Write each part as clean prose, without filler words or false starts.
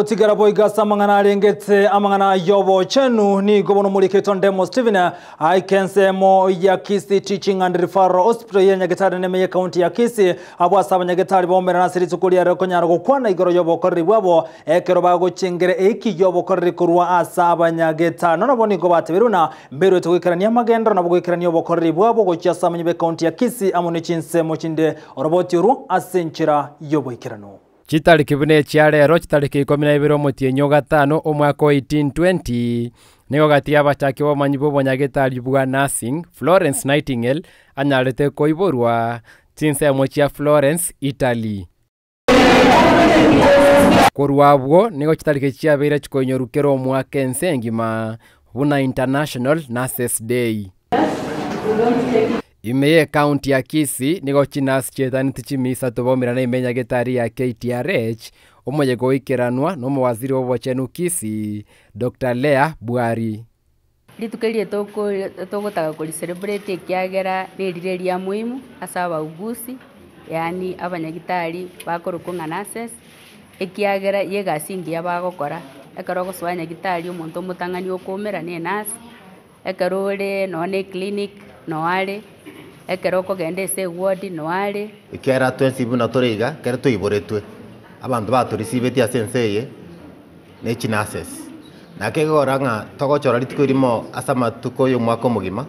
Gotigera boigo ase amang'ana arengete amang'ana y'obochenu, nigo bono omoriketwa Ndemo Stephen aike ensemo ya Kisii Teaching and Referral Hospital ya Nyagetari neme y'ekaunti ya Kisii, abwo ase abanyagetari baumerana ase rituko riare okonyara gokwana igoro y'obokoreri bwabo ekero bagochengera eiki y'obokoreri korwa ase abanyagetari. Nonya nabo nigo batebeirwe na mberwete goikerania amagenderero nabo goikerania obokoreri bwabo gochia ase abamenyi b'ekaunti ya Kisii amo ne chinsemo chinde oroboti orwo ase enchera y'oboikeranu. Chitariki buna echia rero, chitariki 12 omotienyi o gatano, omwaka o 1820, nigo gati y'abachaki b'obomanyi bw'obonyagetari bwa nursing, Florence Nightingale anyarete koiborwa chinsemo chia Florence, Italy. Korwa abwo nigo chitariki chiabeire chikoinyorwa kera omwaka ense engima buna International Nurses Day. Ime y'Ekaunti ya Kisii nigo chinurse chietaneti chimia isato baumerana ime enyagetari ya KTRH, omoyega oikeranwa nomowaziri bw'obochenu Kisii, Doctor Leah Bwari. Rituko eria togotaka kori celebrate ekiagera nerire eria muhimu ase abauguzi, yaani abanyagitari bakorokwa ng'a nurses, ekiagera ya egasi engiya bagokora. Ekero ogosoa nyagitari omonto omotang'ani okoumera na enurse. Ekero ore nonya ne eclinic noo are, ekero okogenda ase eward noo are. Ekiagera twensi buna tore iga, ekero twaiboretwe, abanto batorisibetie ase ense eye ne chinurses. Naki ekegora ng'a togochora rituko erimo ase amatuko ya omwaka omogima,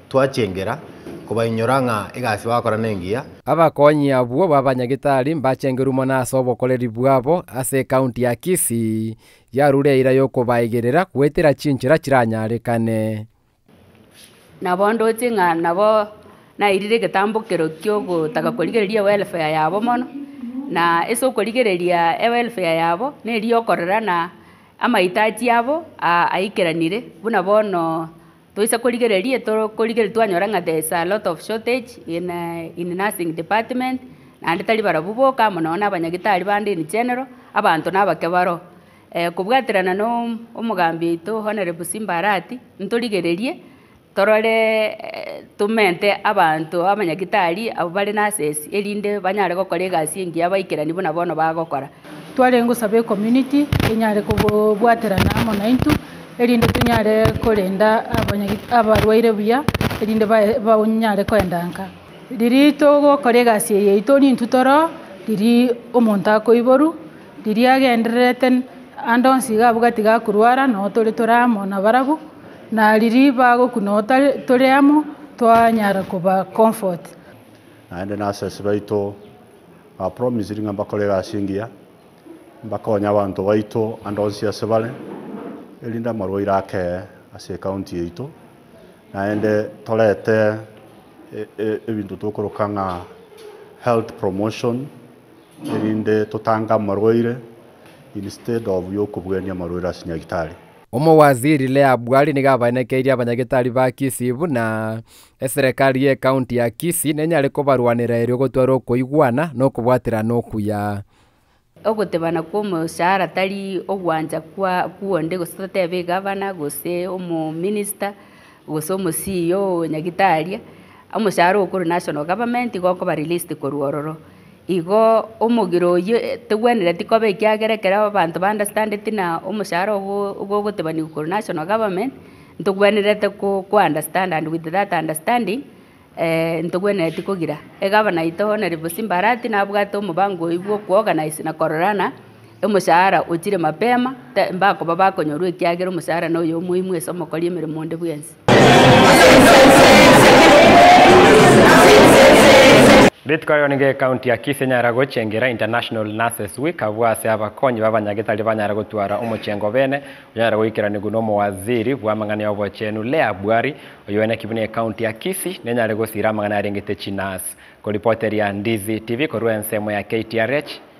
twachengera kobainyora ng'a egasi bagokora nengiya. Abakonyi abwo b'abanyagitari mbachengerwe mono ase obokoreri bwabo ase ekaunti ya Kisii, Yarure eira y'okobaegerera goetera chinchera chiranyarekane. Nabo ndoche ng'a nabo nairire egetambokero ki'ogotaka korigereria ewelfare yabo mono, na ase okorigereria ewelfare yabo, neri okorora na amahitaji abo aikeranire, buna bono toise korigereria tokorigereria twanyora ng'a there is a lot of shortage in in nursing department, naende tari barabwo boka amo nonye na abanyagitari bande in general, abanto nabake baroo. Kobwaterana na omogambi oito Honourable Simba Arati, ntorigererie torore tomente abanto abanyagitari abwo bare nurses erinde banyare gokora egasi engiya baikeranie buna bono bagokora. Twarenge gosaba ecommunity enyare kobwaterana amo naintwe, erinde tonyare korenda abarwaire buya, erinde banyare koenda nka. Riria togokora egasi eye yaito nintwe toro, riria omonto akoiborwa, riria agendererete ande onsi iga abwo gati gakorwara noo tore tore amo nabarabwo, na riria bagokwa noo tare tore amo, twanyara koba comfort. Naende nurses baito ba promisiri ng'a mbakore egasi engiya, mbakonye abanto baito ande onsi ase bare, erinde amarwaire akee ase ecounty yaito, naende torete ebinto tokoroka ng'a health promotion, erinde totange amarwaire instead of yokobwania amarwaire ase nyagitari. Omowaziri Leah Bwari nigo abaenekeirie abanyagetari ba Kisii buna eserekari y'ecounty ya Kisii nenyare kobarwanera erio gotwara okoigwana na okobwaterana okuya. Ogotebana kw'omoshahara tari ogwancha kwa kwonde gose totebe egavana gose omominister gose omo CEO o nyagitaria, omoshahara okorwa national government igo okoba released korwa ororo. Igo omogiro oyio tegwenereti koba ekiagera ekero abanto ba understandeti na omoshahara ogo ogotebaniwa korwa national government, ntogwenerete ko ko understand and with that understanding, ntogwenereti kogira. Egavana oito Honourable Simba Arati nabwate omobango oyio bwa okoorganize na korora ng'a omoshahara ochire mapema, te mbakoba bakonyorwa ekiagera omoshahara noyo omoimu ase omokori emeremo onde bwensi. Rituko riao nigo ekaunti ya Kisii enyara gochengera International Nurses Week abwo ase abakonyi b'abanyagitari banyare gotwara omochengo bene onyare goikeranigwa n'omowaziri bw'amang'ana y'obochenu Leah Bwari oyoeneki buna ekaunti ya Kisii nenyare gosira amang'ana arengete chinurse. Koripoteria Ndizi TV korwa ensemo ya KTRH.